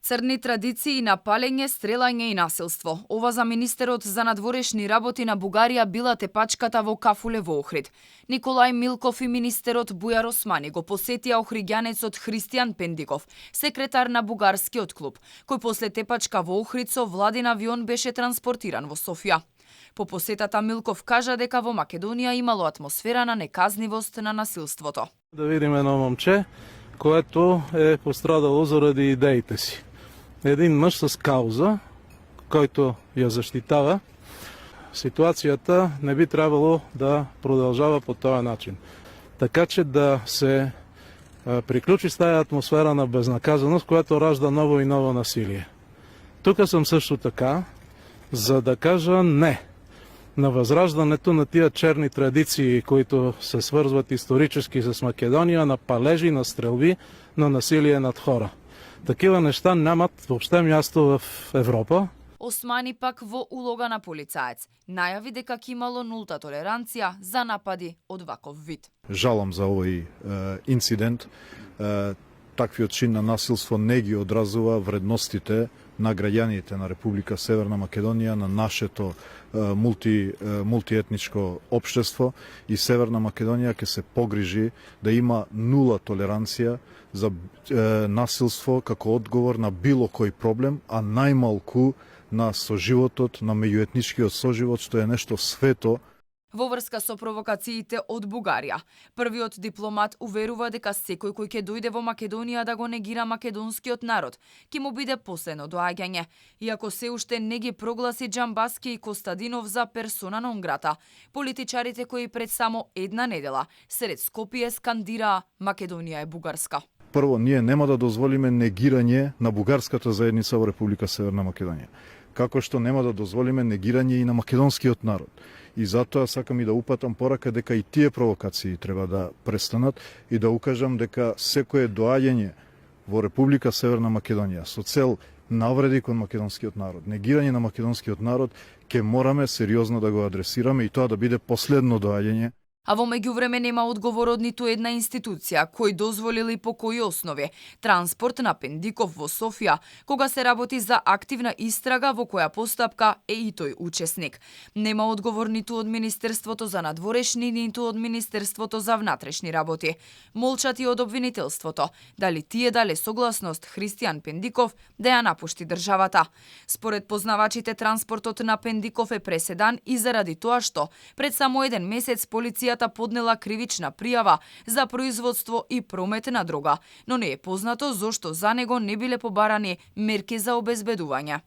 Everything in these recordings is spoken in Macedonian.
Црни традиции на палење, стрелање и насилство. Ова за министерот за надворешни работи на Бугарија била тепачката во Кафуле во Охрид. Николај Милков и министерот Бујар Османи го посетија охриѓанецот Христијан Пендиков, секретар на бугарскиот клуб, кој после тепачка во Охрид со владин авион беше транспортиран во Софија. По посетата Милков кажа дека во Македонија имало атмосфера на неказнивост на насилството. Да видим едно момче, което е пострадало заради идеите си. Един мъж с кауза, който я защитава. Ситуацията не би трябвало да продължава по този начин. Така че да се приключи с тази атмосфера на безнаказаност, която ражда ново и ново насилие. Тук съм също така, за да кажа не на възраждането на тия черни традиции, които се свързват исторически с Македония, на палежи, на стрелби, на насилие над хора. Такива неща нямат въобще място в Европа. Османи пак во улога на полицаец најави дека ќе имало нулта толеранција за напади од ваков вид. Жалам за овој инцидент. Таквиот чин на насилство не ги одразува вредностите на граѓаните на Република Северна Македонија, на нашето мултиетничко општество, и Северна Македонија ќе се погрижи да има нула толеранција за насилство како одговор на било кој проблем, а најмалку на соживотот, на меѓуетничкиот соживот, што е нешто свето. Во врска со провокациите од Бугарија, првиот дипломат уверува дека секој кој ќе дојде во Македонија да го негира македонскиот народ, ќе му биде последно доаѓање, иако се уште не ги прогласи Џамбаски и Костадинов за персона нон грата. Политичарите кои пред само една недела сред Скопје скандираа Македонија е бугарска. Прво, ние нема да дозволиме негирање на бугарската заедница во Република Северна Македонија, како што нема да дозволиме негирање и на македонскиот народ. И затоа сакам и да упатам порака дека и тие провокации треба да престанат и да укажам дека секое доаѓање во Република Северна Македонија со цел навреди кон македонскиот народ, негирање на македонскиот народ, ќе мораме сериозно да го адресираме и тоа да биде последно доаѓање. А во меѓувреме нема одговор од ниту една институција кој дозволил и по кои основи транспорт на Пендиков во Софија, кога се работи за активна истрага во која постапка е и тој учесник. Нема одговор ниту од Министерството за надворешни, ниту од Министерството за внатрешни работи. Молчат и од обвинителството, дали тие дале согласност Христијан Пендиков да ја напушти државата. Според познавачите, транспортот на Пендиков е преседан и заради тоа што пред само еден месец полицијата поднела кривична пријава за производство и промет на дрога, но не е познато зошто за него не биле побарани мерки за обезбедување.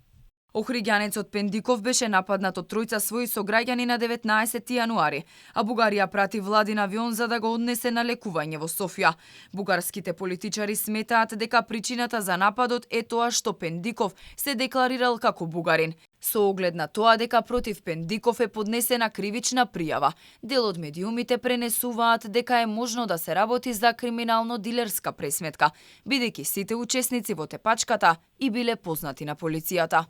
Охриѓанецот Пендиков беше нападнат од тројца своји сограѓани на 19 јануари, а Бугарија прати владин авион за да го однесе на лекување во Софија. Бугарските политичари сметаат дека причината за нападот е тоа што Пендиков се декларирал како бугарин. Со оглед на тоа дека против Пендиков е поднесена кривична пријава, дел од медиумите пренесуваат дека е можно да се работи за криминално-дилерска пресметка, бидејќи сите учесници во тепачката и биле познати на полицијата.